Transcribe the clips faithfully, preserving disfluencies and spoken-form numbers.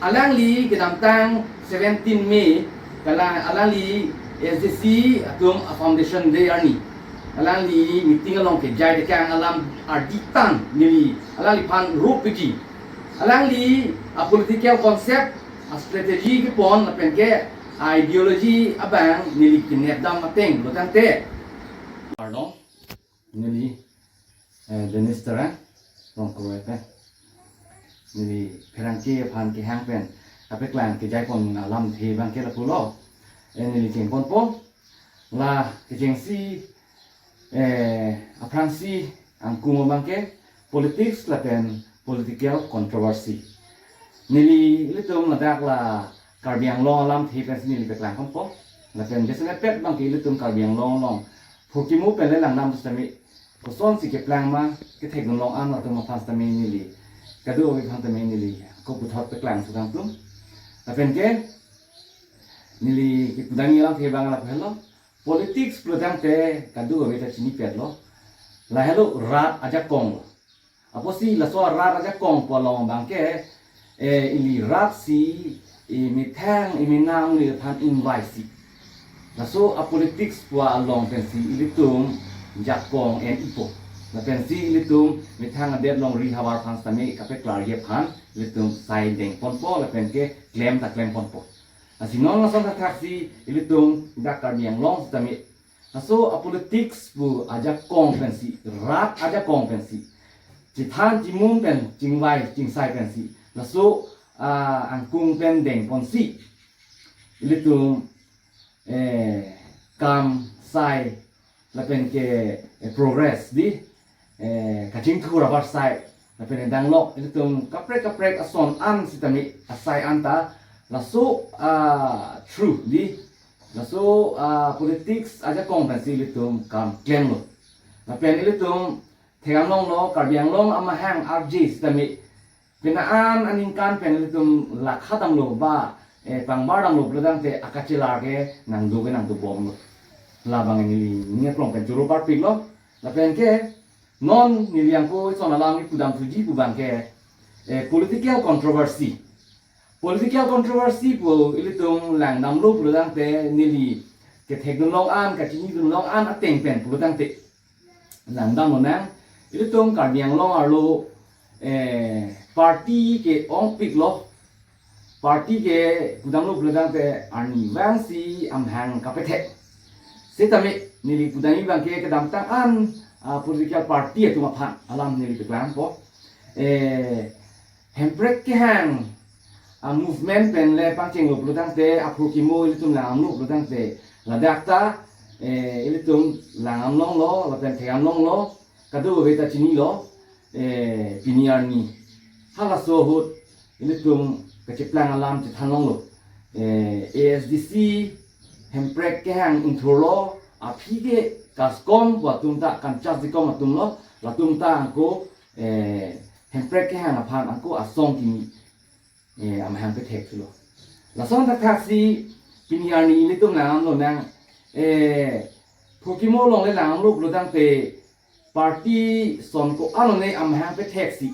Alangli kedamtang seventeen May, kala alangli S D C atum a foundation day arni, alangli meeting along kejai tekang alam ardi tang neli alangliphan rup piji. Alangli a political concept, a strategy kepon lapen ke a ideology abang neli kenep dam ateng lo tangte. Pardon. Neli, eh, Dennis Terang, Rongkroi pen. Neli pherangke aphan kehang pen kapeklang kejai pon alamthe abang ke lapulo. Eh, neli chengponpo. La kechengsi, eh, aphrangsi angkung abang ke politics lapen political controversy. Neli ilitum ladak la Karbi Anglong alamthe pensi neli peklang ponpo. Lapen jasemet pet abang ke ilitum Karbi Anglong along phurkimo pen le langdam sitame kosonsi keplang ma, kethekdun long-an atum aphan sitame neli, kadokave aphan sitame neli ako puthot peklang sukang tum. Lapen ke neli kepudamji alamthe abang lapu helo. Politics pulo tangte kadokave ta chinipetlo. Lahelo rat ajakong lo. Apotsi laso arat ajakong pu along abang ke, eh, ili rat si, i methang, i menang, ili aphan ingvai si. Laso a politics pu along pensi ilitum jakong en-ipo. Lapensi ilitum methang adet longri havar aphan sitame kapeklarji aphan ilitum sai dengponpo lapen ke klem ta klemponpo. Lasi non lason thakthaksi ilitum dak Karbi Anglong sitame laso a politics pu ajakong pensi, rat ajakong pensi, chethan chimum pen chingvai chingsai pensi, laso, ah, angkung pen dengponsi ilitum, eh, kam sai lapen ke, eh, progress di, eh, kachingthur avarsai lapen danglok ilitum kaprek kaprek ason an sitame asai anta laso, ah, through di, laso, ah, politics ajakong pensi ilitum kam klemlo. Lapen ilitum thekdam longlo, Karbi Anglong amahang arje sitame penang an aningkan pen ilitum lakha damlo ba, eh, pangbar damlo pulo tangte akachelar ke nangdo ke nangdobomlo. Labang neli ning aklong pen choro parpiklo. Lapen ke non neli angko ison alam kepudam thuji pu abang ke, eh, political controversy. Political controversy pu ilitum langdamlo pulo tangte neli kethekdun long-an, kachinidun long-an ateng pen pulo tangte langdam lonang, ilitum Karbi Anglong arlo, eh, party ke-ongpiklo, party kepudamlo pulo tangte arnivang si amahang kapethek. Sitame neli pudamji abang ke kedamtang an, ah, political party atum aphan alam neli peklangpo. Eh, Hemprek kehang a movement pen le pangchenglo pulo tangte, aphurkimo ilitum langdamlo pulo tangte, ladak ta, eh, ilitum langdam longlo, lapen thekdam longlo, kadokave ta chinilo, eh, pini arni. Halaso ahut ilitum kacheplang alam chethan longlo. Eh, A S D C Hemprek kehang ingthurlo, aphi ke kaskom pu atum ta, kanchas dikom atumlo, latum ta angko, eh, Hemprek kehang aphan angko asong kimi, eh, amahang pethekthulo. Lason thakthaksi pini arni ilitum langdam lonang, eh, phurkimo along le langdamlo pulo tangte party son ko-an lone amahang petheksi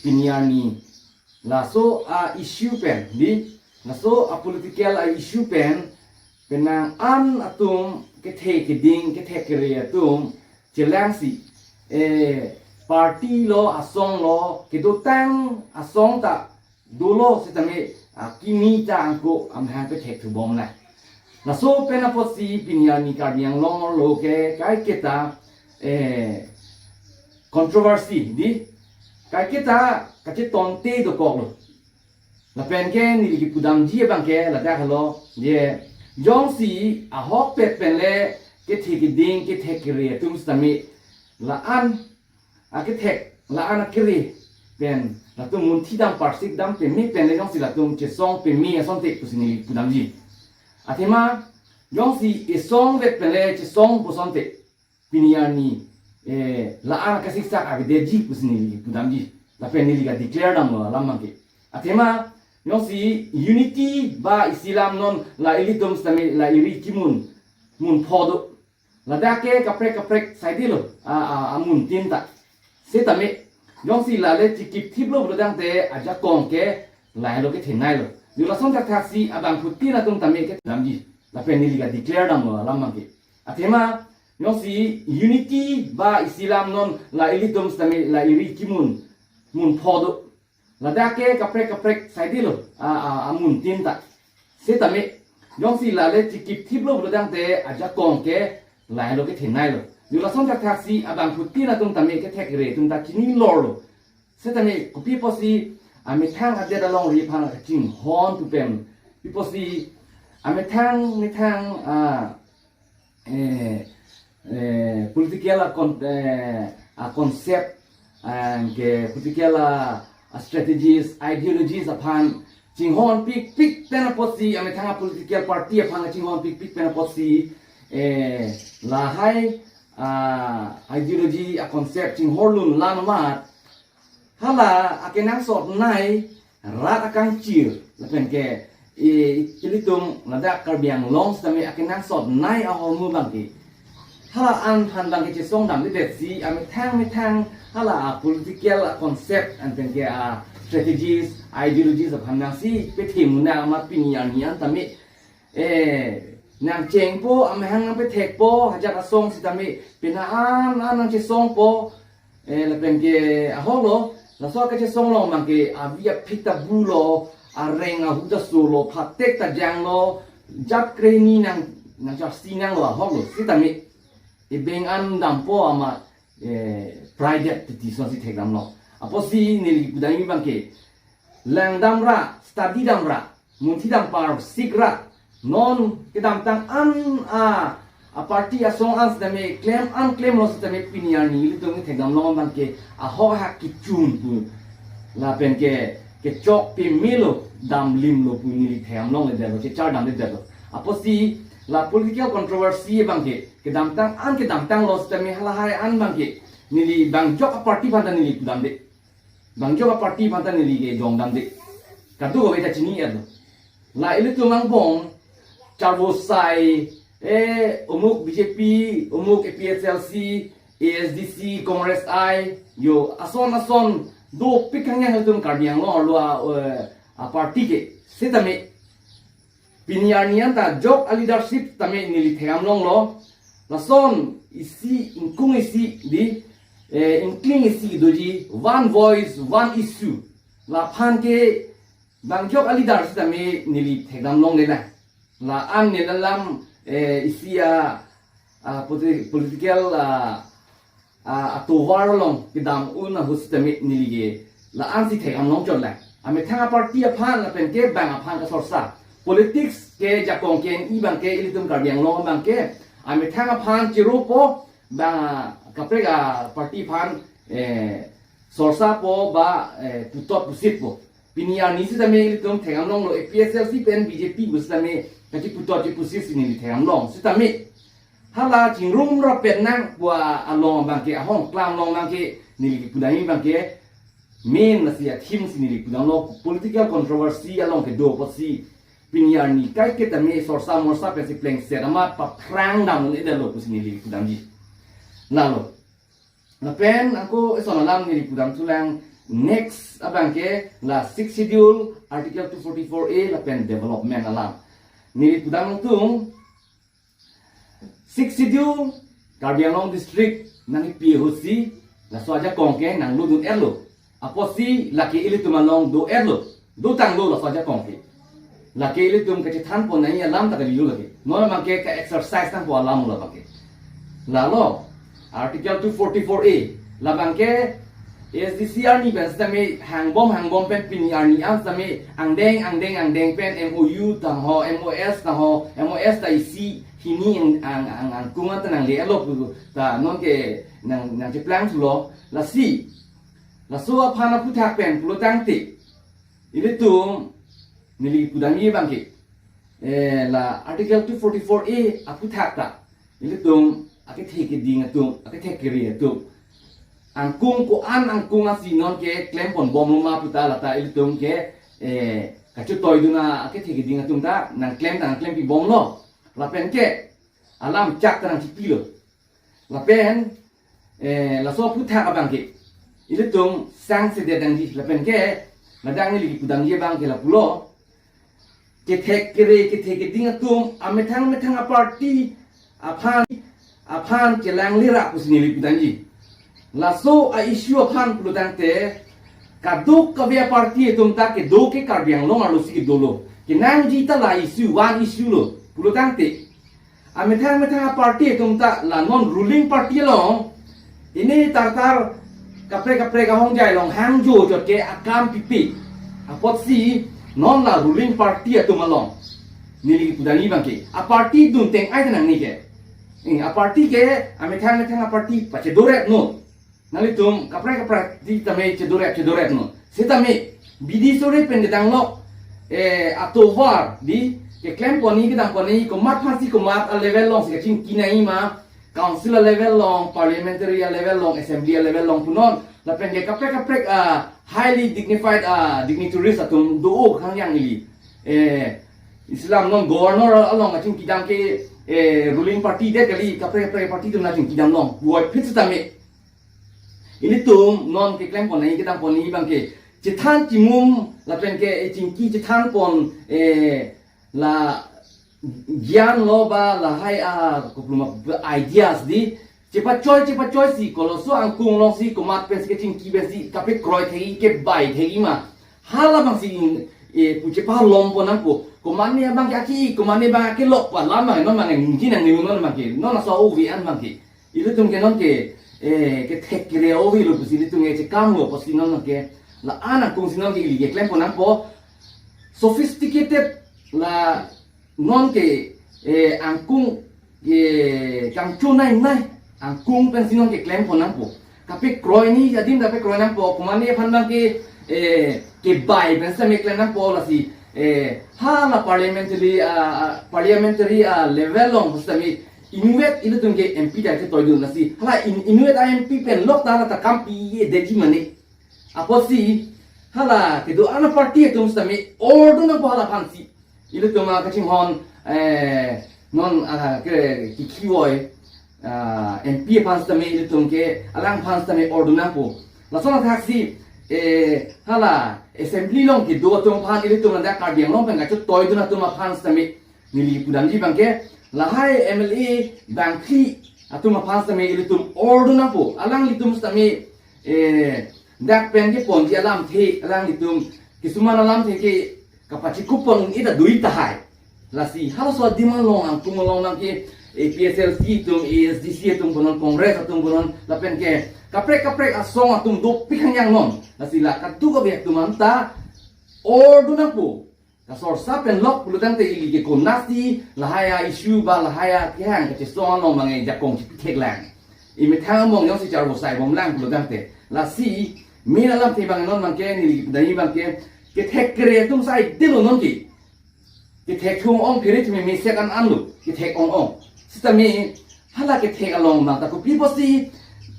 pini arni laso a issue pen di, laso a political a issue pen penang an atum kethe keding kethek kere atum chelangsi, eh, party lo asong lo kedotang asong ta dolo sitame akimi ta angko amahang pethekthu bomnang. Laso pen apotsi pini arni Karbi Anglong arlo ke kaiketa, eh, controversy di, kaiketa kachetonte dokoklo. Lapen ke neli kepudamji abang ke ladak helo, je jongsi ahokpet pen le kethe keding kethek kere atum sitame la-an akethek la-an akere pen latum munthi dam parsik dam peme pen le jongsi latum chesong peme asonte pusi neli pudamji. Athema jongsi esong vet pen le chesong pu asonte pini arni, eh, la-an kasiksak avedetji pusi neli pudamji. Lapen neli ka declare damlo alam abang ke. Athema jongsi unity ba isi alam non la ilitum sitame la eri kimun mun pho do. Ladak ke kaprek kaprek saidelo a, a, amun tin ta. Sitame jongsi la le chikip thiplo pulo tangte ajakong ke Lahelo kethenei lo. Yo lason thakthaksi abangphutin atum tame kethenei damji. Lapen neli ka declare damlo alam abangke. Athema, jongsi unity ba isi alam non la ilitum sitame la eri kimun, mun pho do. Ladak ke kaprek kaprek saidelo, a, a, amuntin ta. Setame, jongsi lale chikip thiplo pulotangte ajakong ke lahelo kethenei lo. Yo lason thakthaksi abangphutin atum tame kethekre atum ta chini lorlo. Setame kopi apotsi amethang adet alongri aphan kachinghon pu pen. Pi apotsi amethang methang, a, eh, eh, political a con-, eh, a concept, eh, ke political a, a strategies, ideologies aphan chinghon pikpik pen apotsi, amethang a political party aphan chinghon pikpik pen apotsi, eh, lahai, a, ideology a concept chinghon lun lan mat, hala akenangsotnei rat akangchir lapen ke i, ilitum ladak Karbi Anglong sitame akenangsotnei ahormu abangke. Hala an aphan abangke chesong damdedetsi amethang methang hala a political a concept lapen ke a strategies, ideologies aphan nangsi pethe muna amat pini arni an tame, eh, nangchengpo, amahang nangpethekpo, ajat asong sitame pena an an nangchesongpo, eh, lapen ke ahoklo, laso kachesong along abangke avi aphit ta bulo, areng ahu ta solo, phatek ta janglo, jat krehini nang, nangchasi nanglo ahoklo, sitame ebeng an dampo amat, eh, pride titi sonsi thekdamlo. Apotsi neli pudamji abangke, langdamra, study damra, munthi dam parsik ra, non kedamtang an a, a party asong an sitame klem an klemlo sitame pini arni ilitum kethekdam long abangke ahok ahak kechun pu lapen ke kechok pemelo damlimlo pu neli thekdam longledetlo, chechar damledetlo. Apotsi la political controversy abangke kedamtang an kedamtanglo sitame halahai an abangke neli bang jok a party aphan ta neli pudamde. Bang jok a party aphan ta neli kejong damde. Kadokave ta chini-etlo. La ilitum angbong charvosai, eh, umuk B J P, umuk A P H L C, A S D C, Congress I, yo, ason ason dopik khangyang ilitum Karbi Anglong arlo a, eh, a party ke. Sitame pini arni an ta jok a leadership tame neli thekdam longlo. Lason isi, ingkung isi di, eh, ingkling isi doji, one voice, one issue. Laphan ke bang jok a leader sitame neli thekdam longlelang. La an neli alam, eh, isi a, a politi-, political, a, a, atovar along kedam un ahut sitame neli ke la-ansi thekdam longchotlang. Amethang a party aphan lapen ke bang aphan kasorsa. Politics ke jakong ke-en-i abangke ilitum Karbi Anglong abangke amethang aphan chirupo, bang kaprek a party aphan, eh, sorsapo ba, eh, putot pusitpo. Pini arni sitame ilitum thekdam longlo, A P H L C pen B J P pu sitame kachiputot chipusit si neli thekdam long. Sitame hala chingrum ra pen nang pu along abangke, ahong klam along abangke neli kipudamji abangke main lasi a theme si neli pudamlo, political controversy along kedo apotsi pini arni kaiketa me sorsa morsa pensi plengset amat paphrang damledetlo pusi neli pudamji. Lalo. Lapen ako eson alam neli pudam thulang, next abangke la Sixth Schedule, Article two forty-four A lapen development alam. Neli pudam nangtum, Sixth Schedule, Karbi Anglong District nangkipi ahutsi laso ajakong ke nanglo dun-etlo. Apotsi lake ilitum along do-etlo. Dotanglo laso ajakong ke. Lake ilitum kachethanpon nangji alam ta kalilo lake. Non abangke ka-exercise tangpo alam lo abangke. Lalo, Article two forty-four A, labangke A S D C arni pen sitame hangbom hangbom pen pini arni an sitame angdeng angdeng angdeng pen M O U tangho, M O S tangho, M O S ta isi hini ang, ang, ang, angkung an ta nangle-etlo pu ta nonke nang, nangcheplang thulo, lasi. Laso aphan aphuthak pen pulotangte, ilitum neli pudamji abangke, eh, la Article two forty-four A aphuthak ta ilitum akethe keding atum, akethe kere atum, angkung ko-an angkung asi nonke klemponbomlo ma puta lata ilitum ke, eh, kachetoidun akethe keding atum ta nangklem ta nangklempibomlo. Lapen ke alam chak ta nangchipilo. Lapen, eh, laso aphuthak abangke ilitum sangsedet nangji. Lapen ke Ladak neli kepudamji abang ke lapulo. Kethek kere, kethek keding atum, amethang methang aparty aphan, aphan chelang lera pusi neli pudamji. Laso a-issue aphan pulotangte, kadokave aparty atum ta kedo ke Karbi Anglong arlosi kedolo. Kenangji ta la issue, one issue lo. Pulotangte, amethang methang aparty atum ta la non ruling party along, ini tartar kaprek kaprek ahongjai along hangjo chot ke akam pipe. Apotsi non la ruling party atum along neli pudamji abang ke, aparty dunteng ai ta nangne ke. Eh, aparty ke, amethang methang aparty pachedoret non. Nanglitum kaprek kaprek di tame chedoret chedoret non. Setame bidi sore pen kedang lok, eh, atovar di keklem pon ni kedang pon ni komat aphansi komat a-level alongsi kachingki nangji ma, council a-level along, parliamentary a-level along, assembly a-level along punon. Lapen ke kaprek kaprek, ah, highly dignified, ah, dignitaries atum do-o khangyang ili. Eh, Islam non governor along kachingkidam ke, eh, ruling party det kali, kaprek kaprek party atum nangchingkidam long. Buat phit setame ilitum non keklem pon nangji kedang pon ni abang ke chethan chimum lapen ke, eh, chingki chethan pon, eh, la gyan lo ba lahai a kopluma ideas di chepachoi chepachoi si koloso angkung alongsi komat pensi kachingki pensi kapekroi thekji kebai thekji ma. Hala abangsi in, eh, pu chepalom pon nangpo. Komat ne abang ke aki, komat ne abang ke lok pa lam abang non abang ningji nangji non abang ke. Non aso ovi an abang ke. Ilitum ke non ke, eh, kethek kere ovi lo pusi ilitum ke chekam lo pusi non ke. La-an angkung si non ke ili keklem pon nangpo. Sophisticated la non ke, eh, angkung, eh, kangchonai nai angkung pensi non keklem pon nangpo. Kapekroi ni adim kapekroi nangpo, komat ne aphan abang ke, eh, kebai pensi tame klem nangpo lasi, eh, hala parliamentary, ah, ah, parliamentary, ah, level along pusi tame inutvet ilitum ke M P ta ketoidun lasi. Hala in, inutvet a-M P pen lok ta hala ta kam pi-edetji mane. Apotsi hala kedo-an aparty atum sitame order nangpo hala aphansi. Ilitum, ah, kachinghon, eh, non, ah, ke, kikhiwoi, ah, M P aphan sitame ilitum ke alangphan sitame order nangpo. Lason athaksi, eh, hala assembly along kedo atum aphan ilitum ladak Karbi Anglong pen kachetoidun atum aphan sitame neli pudamji abangke, lahai M L A bangphli atum aphan sitame ilitum order nangpo. Alanglitum sitame, eh, dak pen keponji alamthe, alanglitum kisuman alamthe ke kapachikup pon un-e ta do-ik tahai. Lasi halaso adim along angkung along abangke A P H L C atum, A S D C atum punon, Congress atum punon, lapen ke kaprek kaprek asong atum dopik hangyang non. Lasi la kadokave atum anta order nangpo. Kasorsa pen lok pulotangte ili ke konatsi lahai a-issue ba lahai akehang kachesong along abang jakong chipithek lang. Imethang among jongsi charvo sai bom lang pulotangte. Lasi main alamthe abang non abangke neli dai abangke kethek kere atum sai delo non ke. Kethek thung ong kere thumi mesek an an lo. Kethek ong ong. Sitame hala kethek along abang ta kopi pusi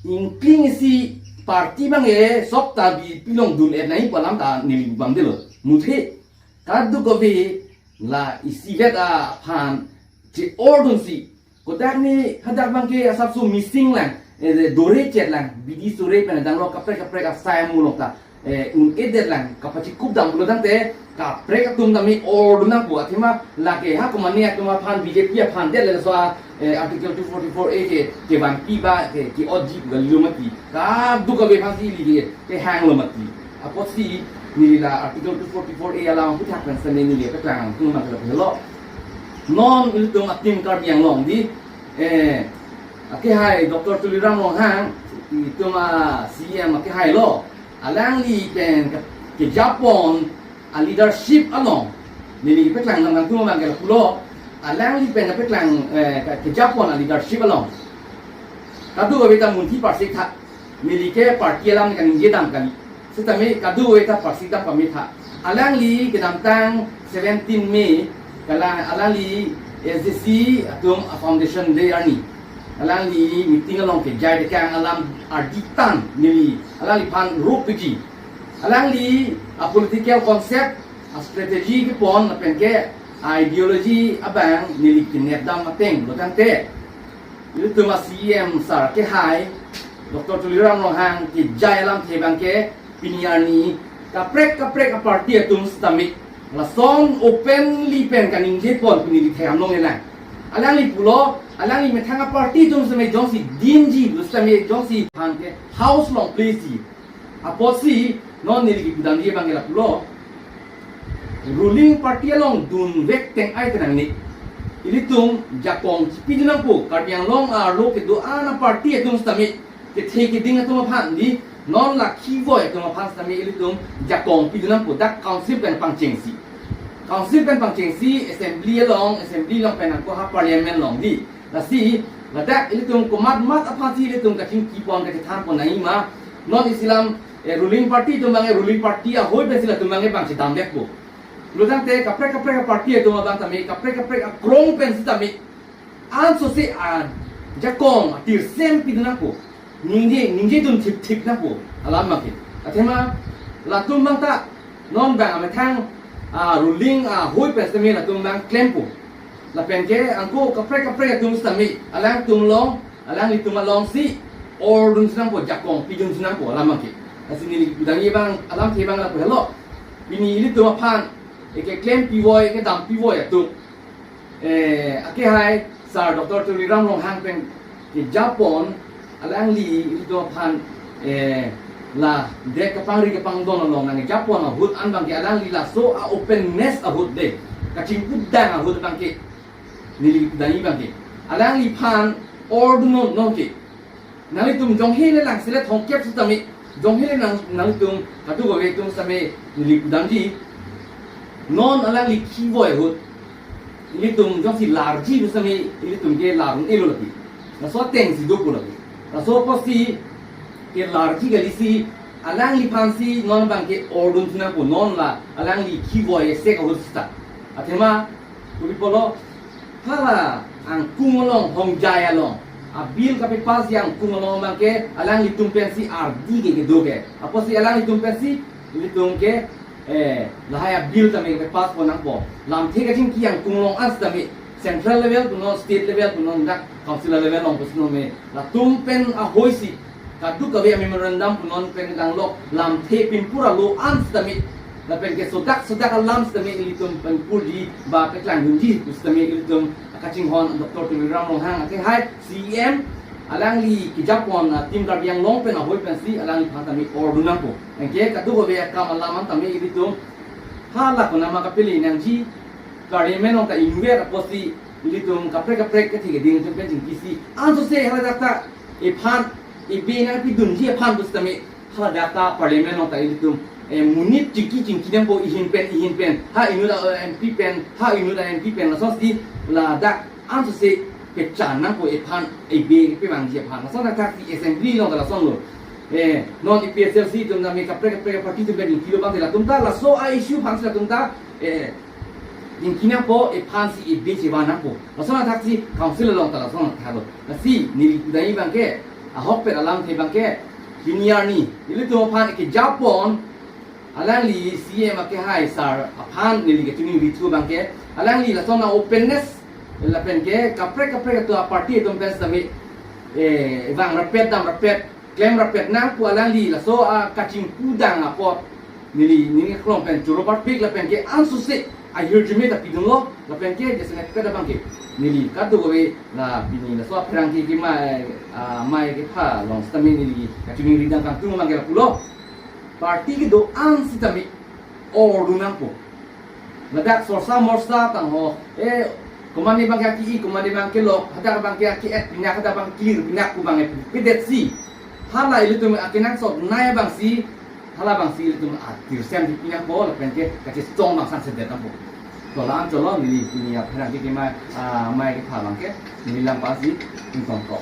ingkling isi party abang e sok ta B J P along dun-et nangji pu alam ta neli abang delo. Muthe kadokave la isivet aphan che-order dunsi. Kodak ni hadak abangke asapso missing lang, eh, dore chet lang, bidi sore pen danglo kaprek kaprek asai amu along ta, eh, un-edet lang, kapachikup dam pulotangte, kaprek atum tame order nangpo athema lake ha komane atum aphan B J P aphan det le so a, eh, Article two forty-four A ke, kevangpi ba, ke, ke-otji pu kalilo mati. Kadokave aphansi ili ke, kehanglo mati. Apotsi neli la Article two forty-four A alam aphuthak pen sitame neli paklang tum mang kala lo. Non ilitum a-Team Karbi Anglong di, eh, akehai Doctor Tuliram Ronghang, itum a-C E M akehai lo. Alangli pen ke, kejapon a-leadership along. Neli paklang nangtum abangke lapulo. Alangli pen kepaklang, eh, ke, kejapon a-leadership along. Kadokave ta munthi parsik tha. Neli ke party alam kaningje dam kali. Sitame kadokave ta parsik ta pame tha. Alangli kedamtang seventeen May kala alangli S D C atum a-foundation day arni. Alangli meeting along kejai dekang alam ardi tang neli alangliphan rup piji. Alangli a-political concept, a-strategy kepon lapen ke a-ideology abang neli kenep dam ateng pulotangte. Ilitum a-C E M sar akehai, Doctor Tuliram Ronghang kejai alamthe abangke pini arni Kaprek kaprek a-party atum sitame lason openly pen kaningje pon pini di thayam long elang. Alangli pulo, alangli methang a-party atum sitame jongsi dinji pu sitame jongsi aphan ke house along place ji. Apotsi non neli kipudamji abang ke lapulo. Ruling party along dunvek teng-ai tenang ni. Ilitum jakong chipidun nangpo, Karbi Anglong arlo kedo-an a-party atum sitame, kethe keding atum aphan di, non la kivoi atum aphan sitame ilitum jakong pidun nangpo, dak council pen pangchengsi. Council pen pangchengsi, assembly along, assembly along pen nangko ha parliament along di. Lasi, ladak ilitum komat mat aphansi ilitum kachingki pon kachethan pon nangji ma. Non isi alam, eh, ruling party atum abang, eh, ruling party ahoi pensi latum abang, eh, bang chedam dekpo. Pulotangte kaprek kaprek a-party atum abang tame, kaprek kaprek akrong pen sitame, ansose ajakong atirsem pidun nangpo. Ningje, ningjedun thipthip nangpo alam abang ke. Athema latum abang ta non abang amethang, ah, ruling ahoi pen sitame latum abang klempo. Lapen ke angko kaprek kaprek atum sitame alangtum along, alanglitum alongsi ordun si nangpo, jakong pidun si nangpo alam abang ke. Lasi neli kipudamji abang, alamthe abang lapu helo. Pini ilitum aphan, eke klem pivoi, eke dam pivoi atum, eh, akehai Sir Doctor Tuliram Ronghang pen kejapon, alangli ilitum aphan, eh, ladak kapangri kapangdon along nangkejapon ahut an abang ke, alangli laso a-openness ahut de, kachingkudang ahut abang ke, neli kipudamji abang ke, alangliphan ordun non non ke. Nanglitum jonghe le lang sele thongkep sitame, jonghe le nang, nanglitum kadokave atum sitame neli kipudamji. Non alangli kivoi ahut ilitum jongsi larji pu sitame ilitum ke lar un-elo lapi. Laso atengsi dopo lapi. Laso apotsi kelarji kalisi, alangliphansi non abang ke ordun si nangpo, non la alangli kivoi esek ahut sita. Athema, kopi pulo, hala angkung along, Hongjai along, a-bill kapepass ji angkung along abang ke alanglitum pensi ardi ke kedo ke. Apotsi alanglitum pensi ilitum ke, eh, lahai a-bill tame kapepass pon nangpo. Lamthe kachingki angkung along an sitame, central level punon, state level punon, dak council level along pusi non me, latum pen ahoisi kadokave a-memorandum punon pen dang lok lamthe pinpur alo an sitame, lapen ke sodak sodak alam sitame ilitum pen kurji ba peklangdunji pu sitame ilitum kachinghon Doctor Tuliram Ronghang akehai C E M, alangli kejapon, ah, Team Karbi Anglong pen ahoi pensi alangliphan tame ordun nangpo. Anke kadokave akam alam an tame ilitum hala konama kapele nangji, parliament along ta inver apotsi ilitum kaprek kaprek kethe keding atum pen chingkisi, ansose haladak ta ephan, ebe nangpidunji aphan pu sitame, haladak ta parliament along ta ilitum, eh, monit chingki chingki nangpo, ihin pen ihin pen, ha inut a-M P pen, ha inut a-M P pen, lasosi ladak ansose pechan nangpo ephan, ebe pevangji aphan. Lason athaksi assembly along ta lasonlo. Eh, non A P H L C atum tame kaprek kaprek party atum pen ningkilo abang te latum ta laso a-issue aphansi latum ta, eh, ningki nangpo, ephansi ebe chevan nangpo. Lason athaksi council along ta lason athalo. Lasi neli kipudamji abang ke, ahokpet alamthe abang ke, pini arni ilitum aphan kejapon, alangli C E M akehai sir aphan neli kachiningrithu abang ke, alangli lason a-openness lapen ke kaprek kaprek atum a-party atum pen sitame, eh, vang rapet, dam rapet, klem rapet nang pu alangli laso akachingkudang apot neli, neli kelong pen choro parpik lapen ke ansose ahirjume ta pidunlo, lapen ke jasemet pet abang ke neli kadokave la pini laso apherangke kemai, ah, amei kepha along sitame neli kachiningri dam kangtung abang ke lapulo. Party kedo-an sitame ordun nangpo. Ladak sorsa morsa tangho, eh, komatne abang ke aki-i, komatne abang kelok, hadak abang ke aki-et pinak, hadak abang kilir pinak pu abang epidetsi, hala ilitum akenangsot nai abangsi, hala abangsi ilitum atirsem di pinakpo lapen ke kachesong abang sangsedet nangpo. To la-an cholo, neli pini apherangke kemai, ah, amei kepha abang ke neli lam pasi ingtong kok.